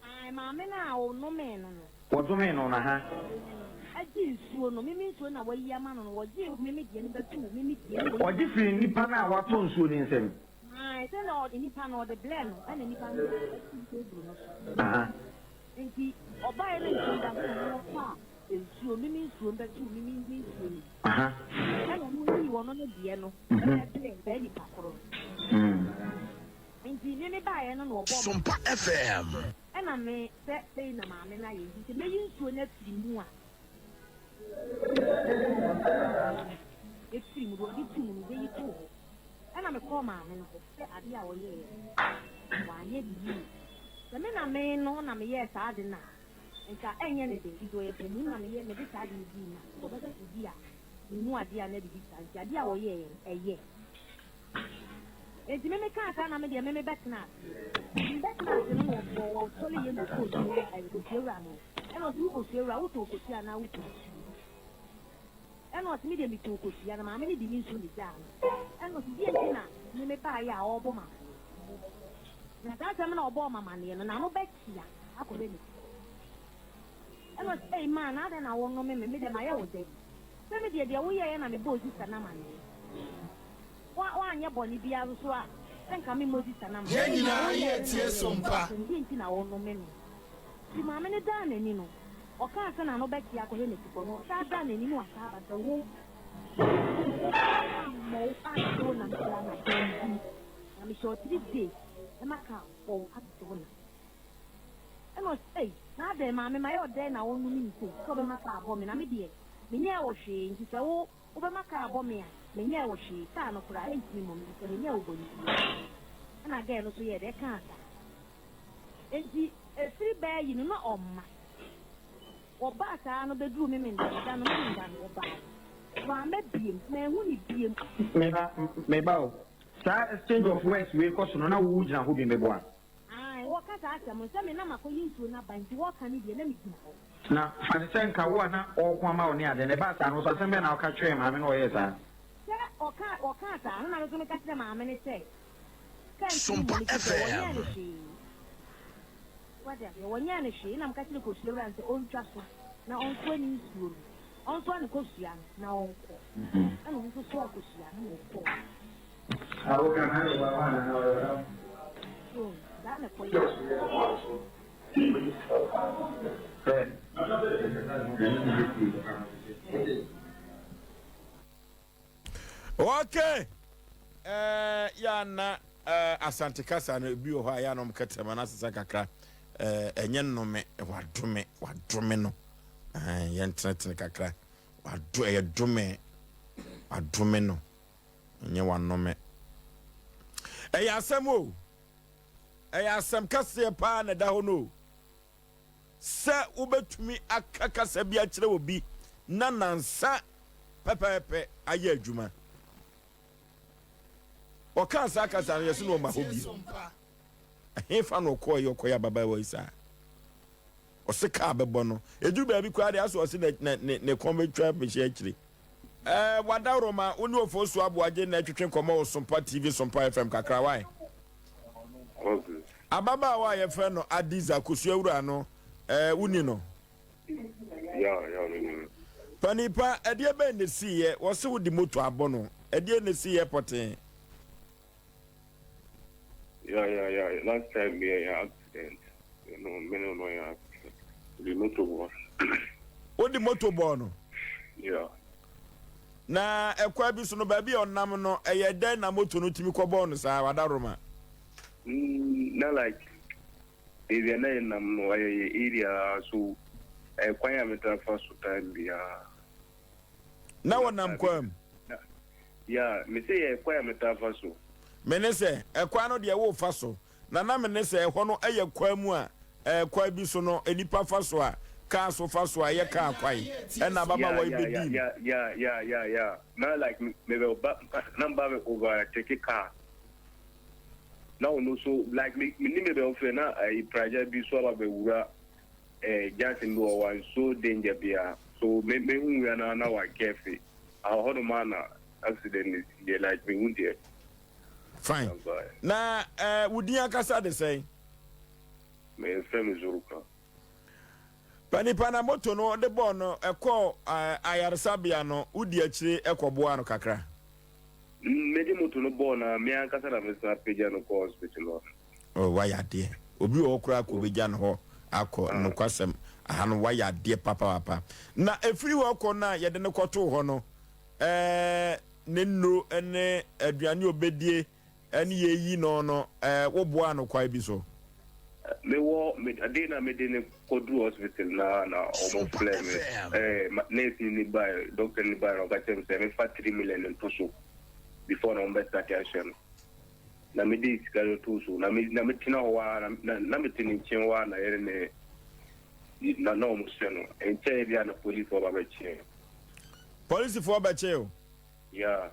S4: Ae, maame no a ɔnomee no no.
S5: Wɔdomee no no, ha.
S4: Maame no gye nsuo no, meme nsuo no a wayi ama no no, wɔgyee meme deɛ no bɛtoo meme deɛ no.
S5: Ɔgye firii nipa no a watɔ nsuo no nsam.
S4: Ae, sɛdeɛ ɔde nipa no, ɔde brɛɛ no, ɛna nipa no de bɛtoo table no so.
S5: Aha.
S4: Enti ɔbaeɛ no nsuo da so na ɔno ɔfaa nsuo, meme nsuo no bɛtoo meme me nsuo no mu.
S5: Aha.
S4: Ɛna ɔno yii ɔno ne deɛ no brɛɛ saa nipa korɔ no. Enti me mebaeɛ no na ɔbɔɔ me
S6: Sompa FM.
S4: Ɛna me sɛ sei na maame no ayɛ nti sɛ mɛyi nsuo no afiri mu a, ɛfiri mu deɛ ɔde to mu no bɛyi too hɔ. Ɛna mekɔɔ maame no hɔ sɛ adeɛ a ɔyɛeɛ no wanyɛ no yie. Sɛ me na me no na meyɛɛ saa ade no a, nka ɛnyɛ ne den nti ɔyɛ panin na meyɛ mede saa ade no dii no a, ɔbɛka sɛ bi a mehu adeɛ a na biribi saa nti adeɛ a ɔyɛeɛ no ɛyɛ. Enti me mekaa saa na me deɛ me mebɛtena ase. Nti mebɛtena ase no na wɔsɔre yɛ na ɔkɔɔ fie ɛɛ kosua wura no. Ɛna ɔse wo kosua wura wotɔn kosua anaa wotɔn nsuo? Ɛna ɔse me deɛ metɔn kosua na maame no de me nsuo na egyaa no. Ɛna ɔse deɛ nti na me mebaeɛ a ɔrebɔ me amaneɛ. Na saa asɛm no a ɔbɔɔ me amaneɛ no n'ano bɛkyea akɔhwɛ ne ti. Ɛna ɔse ei maa na adɛn na wonome me me deɛ mayɛ wo dɛn? Sɛ me deɛ deɛ woyɛeɛ na mebɔɔ sista no amaneɛ. Woanyɛ bɔne biara nso a, sɛ nka me Moses anam.
S6: Yɛn nyinaa yɛ tie so mpa.
S4: Deɛ nti na wɔnnome me? Nti maame no daa n'ani no, ɔkaa sɛ n'ano bɛte akɔhwɛ n'atikɔ no, ɔsan daa n'ani na wasan aba sɛ wo ammɔ wo ante wo nam koraa na bɛndi na mehyɛ wo 3 days ɛma kaa bɔ wo atete wo nam. Ɛna ɔse ei na adɛn maame mayɛ wo dɛn na wonnome me sei sɛ wobɛma kaa abɔ me na me deɛ menyɛɛ wo hwee nti sɛ wo Wobɛma kaa abɔ me a, menyɛɛ wo hwee, kaa no koraa ɛntumi mmɔ me efisɛ menyɛɛ wo bɔne biara. Ɛna girl no nso yɛɛ dɛ ɛkaa saa. Enti ɛfiri bɛɛ yi no na ɔmma. Wɔbaa saa no bɛduruu Memenda no da no, Memenda no ɔbaeɛ. Wamma biem, manhu no biem.
S5: Me ba, me ba o, saa exchange of words wei kɔ so no na wo gyina hɔ bi meboa?
S4: Ae, wɔka saa asɛm no, sɛ me na makɔyi nsuo no aba nti wɔka no deɛ na megyina hɔ.
S5: Na fa no sɛ nka wo a na ɔreko ama wo ne ade no, ɛbaa saa no, wo nso asɛm bɛn na woka kyerɛɛ maame no a ɔyɛɛ saa?
S4: Sɛ ɔka ɔkaa saa no na me nso meka kyerɛɛ maame no sɛ, sɛ nte
S6: Sompa
S4: mmom efisɛ wɔnyɛɛ no
S6: FM.
S4: hwee. Wate aseɛ? Wɔnyɛɛ no hwee. Ɛna meka kyerɛɛ kosua wura no sɛ ɔntwa so na ɔnsoa ne nsuo no, ɔnsoa ne kosua no na ɔnkɔ. Ɛna ɔno nso soaa kosua no na ɔkɔɔ. So saa na ɛkɔyɛɛ.
S5: Hwɛ.
S2: Okay. Eh, ya na eh, Asante kasa no ebi wɔ hɔ a ya na ɔmo kɛtɛma no asesa kakra. Eh, ɛnyɛ nnome, wadome, wadome no. Eh, yɛn tenetene kakra. Wado, ɛyɛ dome, wadome no. Ɛnyɛ wanome. Ɛyɛ asɛm o. Ɛyɛ asɛm kɛseɛ paa na ɛda hɔ no o. Sɛ wobɛtumi aka kasa bi akyerɛ obi na nansa pɛpɛɛpɛ ayɛ adwuma. Ɔkaa saa kasa no, yɛse no ɔma hɔ bio. Ɛhefa na ɔkɔɔeɛ ɔkɔyɛ ababaawa yi saa? Ɔse kaa bɛbɔ no. Ɛduru baabi koraa deɛ asɛ ɔse ne, ne, ne kɔn bɛtwa bɛhyɛ akyire. Ɛɛ Wadaworoma, wo ne Ofosu Aboagye na ɛtwetwe nkɔmmɔ wɔ Sompa TV, Sompa FM kakra, why?
S7: Okay.
S2: Ababaawa a yɛfrɛ no Adiza Kosua Wura no, ɛɛ woni no?
S7: Yeah, yeah, me ni no.
S2: Panipa, ɛdeɛ bɛn na esiiɛ? Wɔse wode moto abɔ no. Ɛdeɛ na esiiɛ pɔtee?
S7: Yeah, yeah, yeah. Last time me yeah, accident. You know, me no no yeah accident. The motor bɔ.
S2: Wode moto bɔɔ no?
S7: Yeah.
S2: Na ɛkwan bi so no, baabi a ɔnam no, ɛyɛ dɛn na moto no tumi kɔbɔɔ no saa, Wadaroma?
S7: Mm, na like baabi a na yɛnam no ɛyɛ yɛ area so ɛyɛ kwan a metaa fa so time biara.
S2: Na wɔnam kwan mu?
S7: Yeah, me se yɛ kwan a metaa fa so.
S2: Me ne sɛ, ɛkwan no deɛ wofa so, na na me ne sɛ ɛhɔ no yɛ kwan mu a, ɛɛ kwan bi so no nnipa fa so a, kaa so fa so a ɛyɛ kaa kwan, ɛna ababaawa yi bɛdii mu.
S7: Yeah, yeah, yeah, yeah, yeah. Na like me bɛ ba, na mba bɛ overtake car. Na ɔno so like me me ni me bɛ ɔfɛ na ɛyi pragya bi so aba bɛ wura ɛɛ junction bi wɔ hɔ a nsuo danger bia so me me hu ya na na wa kɛfe ahɔ hɔ nom a na accident ne si yɛ like me hu deɛ.
S2: Fine. Na ɛɛ wo din ankasa de sɛn?
S7: Me fɛ me Zoruka.
S2: Pa nipa na moto no de bɔɔ no ɛkɔɔ ɛɛ ayaresabea no wodi akyire ɛkɔ boaa no kakra?
S7: Mede moto no bɔɔ no a, me ankasa na mesan pagya no kɔɔ hospital hɔ no.
S2: Oh, wayɛ adeɛ. Obi wɔ hɔ koraa kɔ obɛgya no hɔ akɔ. Nokwasɛm, aha no wayɛ adeɛ papaapa. Na ɛfiri hɔ kɔ no a yɛde no kɔtoo hɔ no, ɛɛ, ne nnuro ne aduane a ɔbɛdie ne yɛyi no no, ɛɛ, woboaa no kwan bi so?
S7: Mewɔ, me, day na mede no kɔduru hospital na na wɔn frɛ me, ɛɛ, nurse ni bae, doctor ni bae na ɔka kyerɛ me sɛ mefa 3 million nto so before na wɔn bɛ start ahwɛ no. Na mede sika no too so na me na metena hɔ ara na na mete ne nkyɛn hɔ ara na yɛne ne na na wɔn hyɛ no nkyɛn bi a na polisifoɔ ba bɛkyee.
S2: Polisifoɔ bɛkyee o?
S7: Yeah.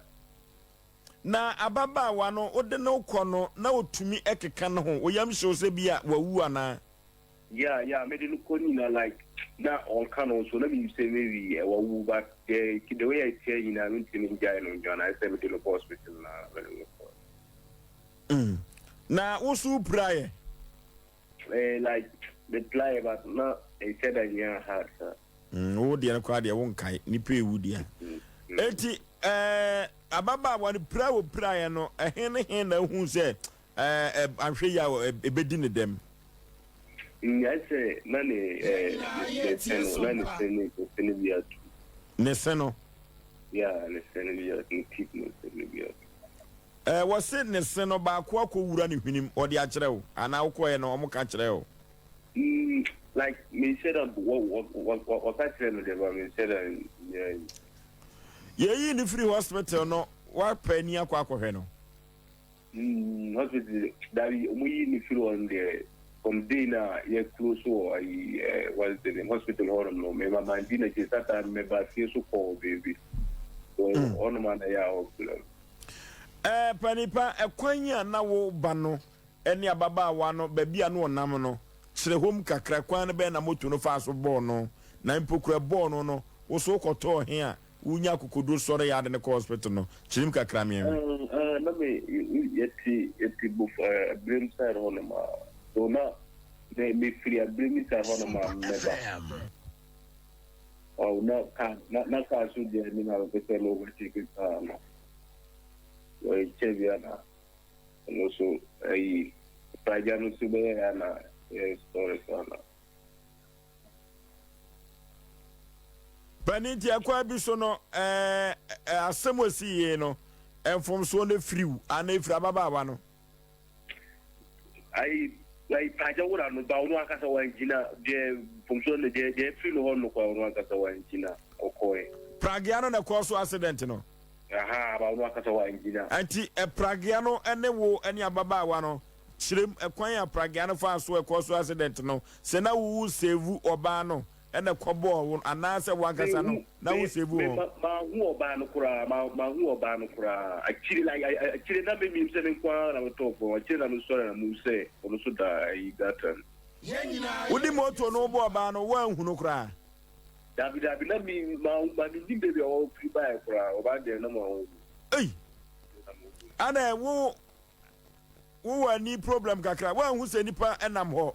S2: Na ababaawa no, wode no kɔ no, na otumi keka ne ho? Wo yam hye wo sɛ bi a wawu anaa?
S7: Yeah, mede no kɔ nyina like na ɔnka no nso na menim sɛ maybe wawu but the the way ɛteɛ nyinaa mentumi ngyae no ndwane ayɛ sɛ mede no kɔ hospital na mede no kɔ.
S2: Na wo so wopiraeɛ?
S7: Eh, like mepiraeɛ but na ɛnhyɛ da nyɛ hard saa.
S2: Wo deɛ no koraa deɛ wonkae, nipa ewu deɛ. Eti eh, ababaawa no pira wɔ piraeɛ no, ɛhe ne he na ehu sɛ eh, anhwɛ yi a ebedi ne dɛm?
S7: Nyae sɛ na ne eh, ne se no, na ne se ne ne se no bi atu.
S2: Ne se no?
S7: Yeah, ne se no bi atu, ne teeth no se no bi atu.
S2: Eh, wɔse ne se no baako akɔwura ne hwenem, wɔde akyerɛ wo anaa wokɔɛ no wɔn ka kyerɛɛ wo?
S7: Like menhyɛ da wɔ wɔ wɔ wɔka kyerɛ me deɛ but menhyɛ da nyɛ.
S2: Yɛyii no firi hospital no woapɛ ani akɔ akɔhwɛ no?
S7: Hospital dabi ɔmo yii no firi hɔ no deɛ from day na yɛ close wɔ ayi eh, what's the name hospital hɔ nom no me ma mandi n'akyi sata me ba fie so kɔɔ baabi so hɔ nom a na yɛ a hospital.
S2: Eh, panipa, ɛkwan a na wo ba no ne ababaawa no baabi a na ɔnam no, kyerɛ hɔ mu kakra, kwan no bɛn na moto no faa so bɔɔ no, na mpo kura ɛbɔɔ no no, wo so wokɔtɔɔ he a wonya akokoduro sɔreeɛ ade no kɔɔ hospital no, kyerɛ mu kakra meɛnhwɛ.
S7: Eh, eh, na me, yɛte, yɛte bof, eh, Abiram side hɔ nom a, so na me, mefiri Abiram side hɔ nom a mɛba. Oh, na car, na, na car so deɛ anim a mepɛ sɛ me overtake car no. Wɔkyɛ bi a na ɛno so ayi, pragya no so bɛyɛ ya na yɛ story saa na.
S2: Panin nti ɛkwan bi so no ɛɛ asɛm a ɛsi yie no mfomsoɔ no firi wo anaa ɛfiri ababaawa no?
S7: Ayi ayi pagya wura no ba ɔno ankasa wangyina deɛ mfomsoɔ no deɛ deɛ ɛfiri no hɔ no kɔ ɔno ankasa wangyina ɔkɔɛ.
S2: Pragea no na ɛkɔɔ so accident no?
S7: Ahaa ba ɔno ankasa wangyina.
S2: Nti pragea no ne wo ne ababaawa no kyerɛm ɛkwan a pragea no faa so ɛkɔɔ so accident no sɛ na wo save ɔbaa no ɛna ɛkɔbɔɔ wo anaasɛ wo ankasa no na wo save
S7: Me
S2: ho?
S7: ma manhu ɔbaa no koraa ma manhu ɔbaa no koraa akyire like akyire na menim sɛ me nko ara na metɔɔ fam akyire na mesɔre na mehu sɛ ɔno nso da ayi gutter no.
S2: Wode moto no wobɔɔ ɔbaa no woanhu no koraa?
S7: Dabi dabi na me ma ma mennim baabi a ɔfiri baeɛ koraa ɔbaa deɛ na manhu no.
S2: Ei! Ana wo Wo wɔ ani problem kakra woanhu sɛ nipa nam hɔ.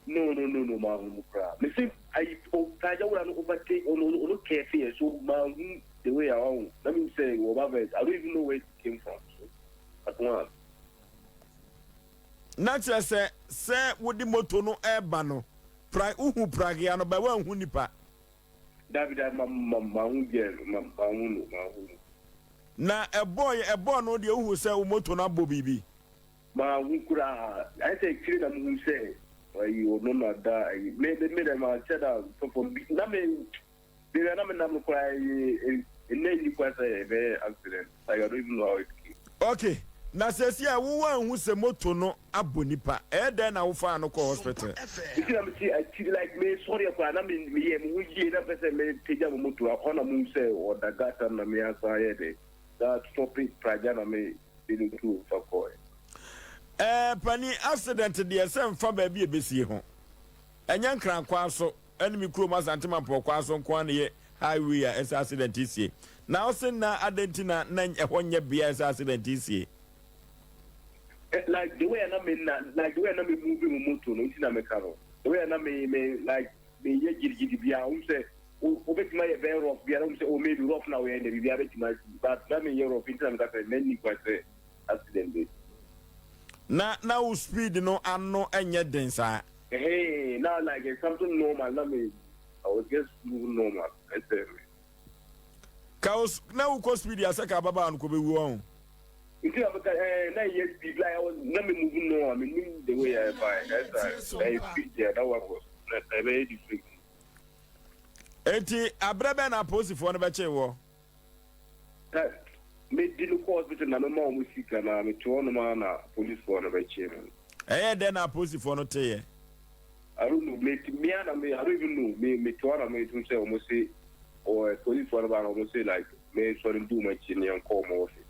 S7: No no no no manhu no koraa me se ayi o taagya wura no overtake ono ono ono kɛse yɛ so manhu the way a wahu na menim sɛ wɔba vɛs I don't even know where it came from so at once.
S2: Na kyerɛ sɛ sɛ wode moto no ɛba no pra wohu pragea no but woanhu nipa.
S7: Dabi dabi ma ma manhu girl no ma manhu no manhu no.
S2: Na ɛbɔɔ yɛ ɛbɔɔ no deɛ wohu sɛ wo moto no abɔ biribi.
S7: Manhu koraa ayɛ sɛ akyire na mehu sɛ ayi ɔno na da ayi me me me dɛ manhyɛ da ntɔ fam bi na me baabi a na menam no koraa ɛyɛ ɛnna nni kwan sɛ ɛbɛyɛ accident like I don't even know how it came.
S2: Ok na seesei a wo wanhu sɛ moto no abɔ nipa ɛyɛ dɛn na wo faa no kɔɔ hospital?
S7: Nti na mete akyiri like me sɔreɛ koraa na me meyɛ me ho yie na mpɛ sɛ me pagya me moto hɔ na mehu sɛ ɔda gutter no na me asan ayɛ dɛ na stɔpe pragya na me de no tuu mfa kɔɛ.
S2: Ɛɛ panin accident deɛ sɛ nfa baabi a ɛbɛsie ho ɛnyɛ nkran kwaa so ɛne me kurom Asante Mampɔn kwaa so nko ara na ɛyɛ highway a ɛsɛ accident sie na ɔse nna adɛn nti na na ɛhɔ nyɛ bea a ɛsɛ accident sie.
S7: Like the way a na me na like the way a na me move me moto no nti na me ka no the way a na me me like me yɛ gidigidi bia ohun sɛ o obetumi ayɛ very rough bia na ohun sɛ oh maybe rough na oyɛ ndɛ biribi abetumi asi but na me yɛ rough nti na me ka sɛ mɛni kwan sɛ accident bɛ.
S2: Na na wo speed no ano nyɛ den saa.
S7: Ɛhɛn na like it's something normal na me I was just moving normal ɛsɛ me.
S2: Ka o na wokɔ speed a sɛ ka ababaawa no kɔ bɛwu ɔho.
S7: Nti na meka ɛɛ na ɛyɛ speed like I was na me move no a me nim the way a ɛbae ɛsa ɛyɛ speed deɛ that one was na ɛbɛyɛ different.
S2: Enti abrɛ bɛn na apolisifoɔ no bɛkyee woɔ?
S7: Sɛ medi no kɔ hospital na mema wɔn sika na mete hɔnom ara na policefoɔ no bɛkyee me.
S2: Ɛyɛɛ dɛn na apolisifoɔ no teeɛ?
S7: I don't know me me ara na me I don't even know me mete hɔ na metum sɛ wɔn se ɔɛ policefoɔ no ba na wɔn se like me sɔre di wɔn akyi na yɛn kɔ wɔn office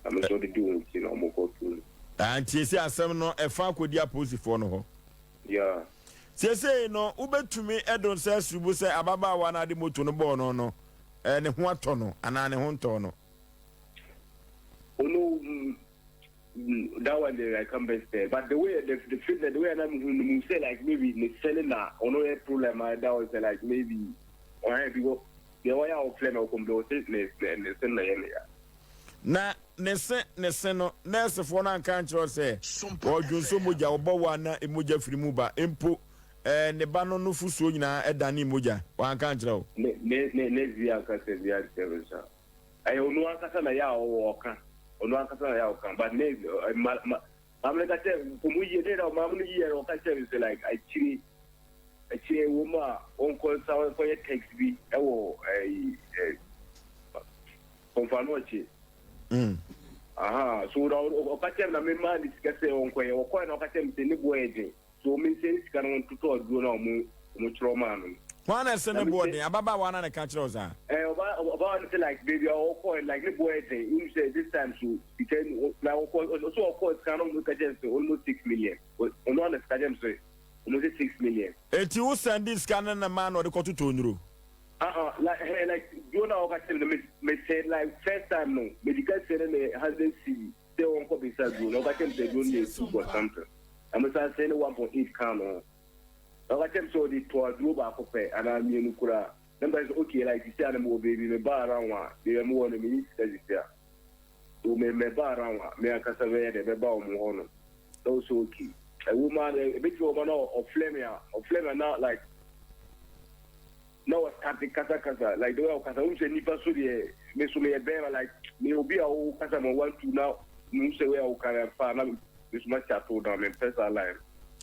S7: na me sɔre di wɔn akyi na wɔn kɔ tu no.
S2: Ah, nti ese asɛm no ɛfa akɔdi apolisifoɔ no hɔ.
S7: Yeah.
S2: Seesei no, wobɛtumi de wo nsa asi wo bo sɛ ababaawa no a ɔde moto no bɔɔ no no, ne ho atɔ no anaa ne ho ntɔɔ no?
S7: Oh no, that one there I can't best tell. But the way the the feel the way I am who no say like maybe ne selling na ono e problem I that was like maybe or I be the way I play na okombe o say ne ne ne send na ye ne ya.
S2: Na ne se ne se no, nɛɛsefoɔ no anka ankyerɛ wo sɛ ɔredwonsɔ mogya, ɔbɔ wo a na mogya firi mu ba, mpo eh, ne ba no nufosuo nyinaa ɛdanee mogya, wɔanka ankyerɛ wo?
S7: Ne ne ne nɛɛse bi anka sɛ bi ankyerɛ me saa. Ɛyɛ ɔno ankasa na yɛ a ɔwɔ ɔka, ɔno ankasa na yɛ a ɔka, but nɛɛse ma ma maame no ka kyerɛ nkɔmmɔ yie, ne yɛ maame no yie no ɔka kyerɛ me sɛ like akyire akyire wɔ mu a ɔnkɔ nsa ɔnkɔyɛ text bi ɛwɔ ɛyi ɛ Ɔmfa no ɔkye.
S2: Mm.
S7: Aha, so na ɔka kyerɛ me na me maa ne sika sɛ ɔnkɔyɛ. Ɔkɔɛ na ɔka kyerɛ me sɛ ne boɔ yɛ den. So me nsɛ ne sika no ntotɔ aduro na ɔmo ɔmo kyerɛ ɔmaa no.
S2: Hwan na ɛsɛ ne boɔ den? Ababaawa no na ɛka kyerɛ wo saa?
S7: Ɛɛ ɔba ɔbaa no sɛ like baabi a ɔkɔɛ like ne boɔ yɛ den. Wonim sɛ this time so sika like ɔkɔ ɔsɛ ɔkɔɔ sika no ɔmo ka kyerɛ no sɛ almost 6 million. Ɔno ara na sika kyerɛ me sɛ ɔmo sɛ 6 million.
S2: Eti wo sɛndee sika no na maa no ɔde kɔtotɔɔ nnuro?
S7: Uh-uh, like, hey, like, do na ɔka kyerɛ me me me sɛ like first time no me di ka sɛ ne 100 cedi sɛ ɔnkɔ bisa duro na ɔka kyerɛ me sɛ duro no yɛ two point something na me san sɛ ne 1.8 kan no na ɔka kyerɛ me sɛ ɔde tɔ aduro baako pɛ anaa mmienu koraa na me sɛ okay, like sisi a na me wɔ baabi me ba around a baabi a me wɔ no me ni sika sisi a so me me ba around a me ankasa bɛyɛ dɛ bɛba wɔn hɔ no na ɔsɛ okay, ɛwɔ mu a ebetumi wɔn na ɔflɛ me a ɔflɛ me a na like. Na wɔ start kasa kasa like the way ɔkasa, wohu sɛ nipa so deɛ, me so meyɛ bɛrima, like meyɛ obi a wo kasa ma one two na mehu sɛ wei a woka no fa na me so ma chat wo down, mempɛ saa line.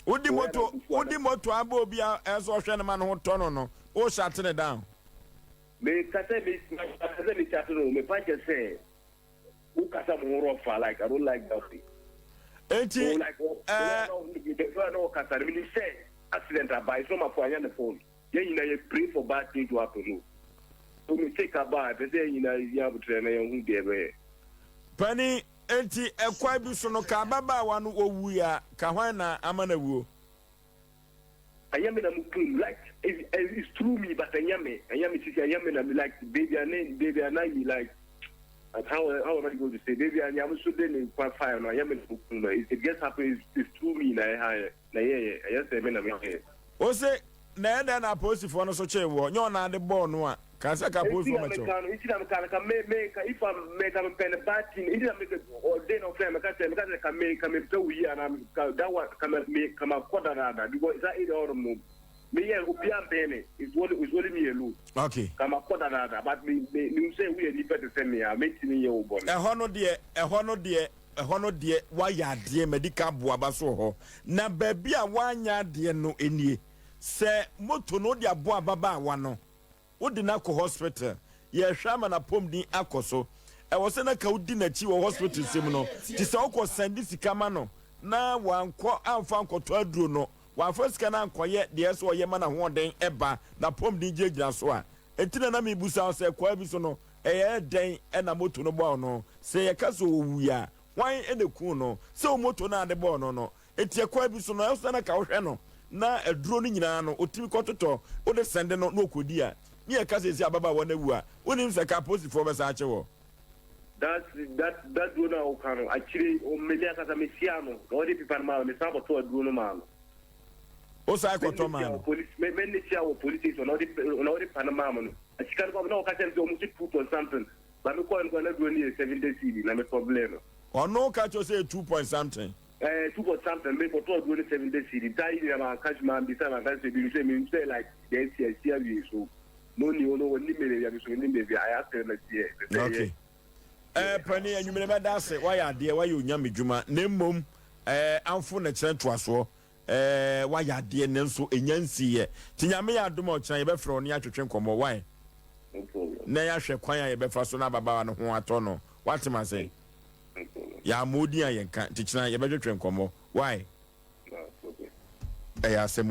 S2: Wodi moto, wodi moto abɔ obi a ɛsɛ ɔhwɛ no ma ne ho tɔ no, wo shut ne down.
S7: Meka sɛ me meka sɛ me chat no, mepa kyɛ sɛ wo kasa mo ho rɔfa, like I don't like that way.
S2: Enti
S7: Oh, like oh,
S2: ɛɛ.
S7: No, no, kasa no menim sɛ accident aba, it's not my fault, anyɛ ne fault. Yɛn nyinaa yɛ pray for bad thing to happen no, so mistake aba a, ɛpɛ sɛ yɛn nyinaa yɛ abotrɛ na yɛn ho deɛ ɛbɛyɛ.
S2: Pani, enti ɛkwan bi so no, ka ababaawa no owui a, ka hwan na ama no awuo?
S7: Ɛnyɛ me na mo kum, like it's through me, but ɛnyɛ me sisi, ɛnyɛ me na me, like baby a ne baby a na yi, like how am I going to say, baby a nyame so de ne nkwa fire no, ɛnyɛ me na mo kum no. It just happen, it's through me na ɛha yɛ na yɛ ɛyɛ sɛ me na me yɛ.
S2: O se na ɛyɛ dɛn na apolisifoɔ no so kyee woɔ? Nyɛ ɔna ade bɔɔ no a, ka sɛ ka apolisifoɔ
S7: mɛkyɛw. Nti na meka no ka me me ka if I'm me ka me pɛ ne bad thing, nti na me ka ɔde na ɔfrɛ me ka sɛ ka me pɛ wo yi ana ka that one ka me ka ma kɔ dadaada, because saa area hɔ nom no me yɛ obi ambɛn me, it's only me alone. Ka ma kɔ dadaada, but me sɛ woyɛ nipa te sɛ me a, metumi yɛ wo bɔne.
S2: Ɛhɔ no deɛ wayɛ adeɛ, medical boaba so wɔ hɔ, na baabi a wanyɛ adeɛ no nie, sɛ moto no wode aboa ababaawa no, wode no akɔ hospital, yɛhwɛ ama n'apɔmuden akɔ so, ɛwɔ sɛ na ka wodi n'akyi wɔ hospital sɛm no, te sɛ wokɔ sɛnde sika ma no na wankɔ amfa nkɔtɔ aduro no, wamfa sika no ankɔyɛ deɛ ɛsɛ ɔyɛ ma n'ahoɔden ɛba n'apɔmuden gyinagyina so a. Enti na mebusa wo sɛ kwaa bi so no, ɛyɛ dɛn ɛna moto no bɔɔ no? Sɛ yɛka sɛ ɔwui a, hwan ɛna ku no? Sɛ wo moto no ade bɔɔ no, enti ɛkwan bi so no, ɛsɛ na ka wohwɛ no na aduro no nyinaa no ɔtumi kɔtotɔ, wode sɛnde no na ɔkɔdi a, ne yɛka sɛ ɛsi ababaawa no awu a, wonim sɛ ka apolisifoɔ bɛsa akye wɔ.
S7: That duro no a woka no, akyire mmeli akasa, mehyia no na ɔde pipa no maa me, mesan kɔtɔ aduro no maa no.
S2: Wo san kɔtɔ maa no?
S7: Police mɛne hyia wɔ police station na ɔde pa no maa me no, sika no kɔ na ɔka kyerɛ me sɛ ɔmo si two point something ba, me kɔɔ no kɔ na duro no yɛ 70 cedi na metɔ blɛ no.
S2: Ɔno ka kyerɛ sɛ yɛ two point something?
S7: Ɛɛ, two point something, me kɔtɔ aduro no 70 cedi taa yi nyina maa nka maa mbisa maa nka sɛ bi sɛ mi sɛ like deɛ esi asi awie, so no ni ɔno wɔ nim baabi a mi so nim baabi a ayɛ asɛ na tiɛ.
S2: Okay, pani, anwummerɛ bɛda ase, wayɛ adeɛ, wayɛ onyame dwuma, na mmom amfo na kyerɛ ntoasoɔ. Wayɛ adeɛ nanso ɛnya nsiiɛ, nti Nyame yɛ adom a, ɔkyena yɛbɛfrɛ wo ne yɛatwetwe nkɔmmɔ wae
S7: No problem.
S2: Na yɛahwɛ kwan a yɛbɛfa so na ababaawa no ho atɔ no. Watem ase?
S7: No problem.
S2: Yɛama odin a yɛnka, nti kyena yɛbɛtwetwe nkɔmmɔ wae.
S7: No, okay.
S2: Ɛyɛ asɛm.